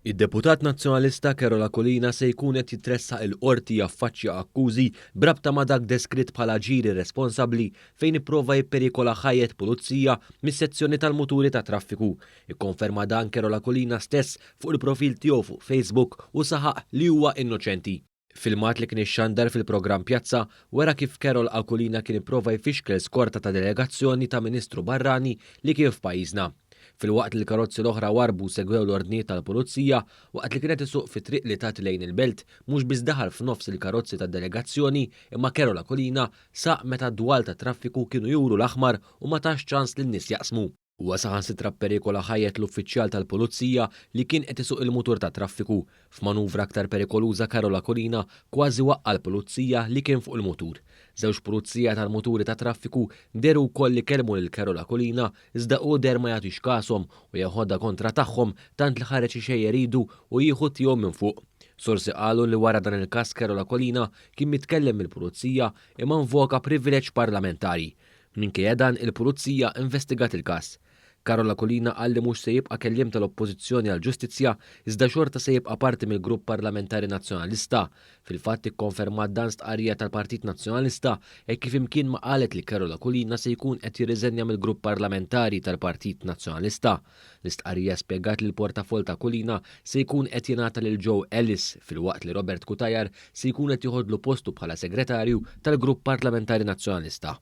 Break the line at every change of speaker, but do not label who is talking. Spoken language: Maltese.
Id-deputat Nazzjonalista Karol Aquilina se jkun qed jitressaq il-Qorti jaffaċċja akkużi b'rabta ma' dak deskritt bħala aġir irresponsabbli fejn ipprova jipperikola ħajjet pulizija mis-sezzjoni tal-muturi tat-traffiku. Ikkonferma dan Karol Aquilina stess fuq il-profil tiegħu fuq Facebook u saħaq li huwa innoċenti. Filmat li kien ixxandar fil-programm Pjazza wera kif Karol Aquilina kien ipprova jfixkel skorta ta' delegazzjoni ta' Ministru barrani li kien f'pajjiżna. Filwaqt li l-karozzi l-oħra warrbu u segwew l-ordnijiet tal-Pulizija, waqt li kien qed isuq fi triq li tagħti lejn il-Belt, mhux biss daħal f'nofs il-karozzi tad-delegazzjoni imma Karol Aquilina saq meta d-dwal tat-traffiku kienu juru l-aħmar u ma tax ċans lin-nies jaqsmu. Huwa saħansitra pperikola ħajjet l-uffiċjal tal-Pulizija li kien qed isuq il-mutur tat-traffiku. F'manuvra aktar perikoluża Karol Aquilina kważi waqqa' l-Pulizija li kien fuq il-mutur. Żewġ Pulizija tal-muturi tat-traffiku dehru wkoll li kellmu lil Karol Aquilina iżda hu deher ma jagħtix kashom u jeħodha kontra tagħhom tant li ħareġ ixejjer idu u jieħu tiegħu minn fuq. Sorsi qalu li wara dan il-każ Karol Aquilina kien mitkellem mill-Pulizija imma invoka privileġġ parlamentari. Minkejja dan, il-Pulizija investigat il-każ. Karol Aquilina qal li mhux se jibqa' kelliem tal-Oppożizzjoni għall-Ġustizzja iżda xorta se jibqa' parti mill-Grupp Parlamentari Nazzjonalista. Fil-fatt ikkonfermat dan stqarrija tal-Partit Nazzjonalista hekk kif imkien ma qalet li Karol Aquilina se jkun qed jirriżenja mill-Grupp Parlamentari tal-Partit Nazzjonalista. L-istqarrija spjegat li l-portafoll ta' Aquilina se jkun qed jingħata lil Joe Ellis filwaqt li Robert Cutajar se jkun qed joħodlu postu bħala Segretarju tal-Grupp Parlamentari Nazzjonalista.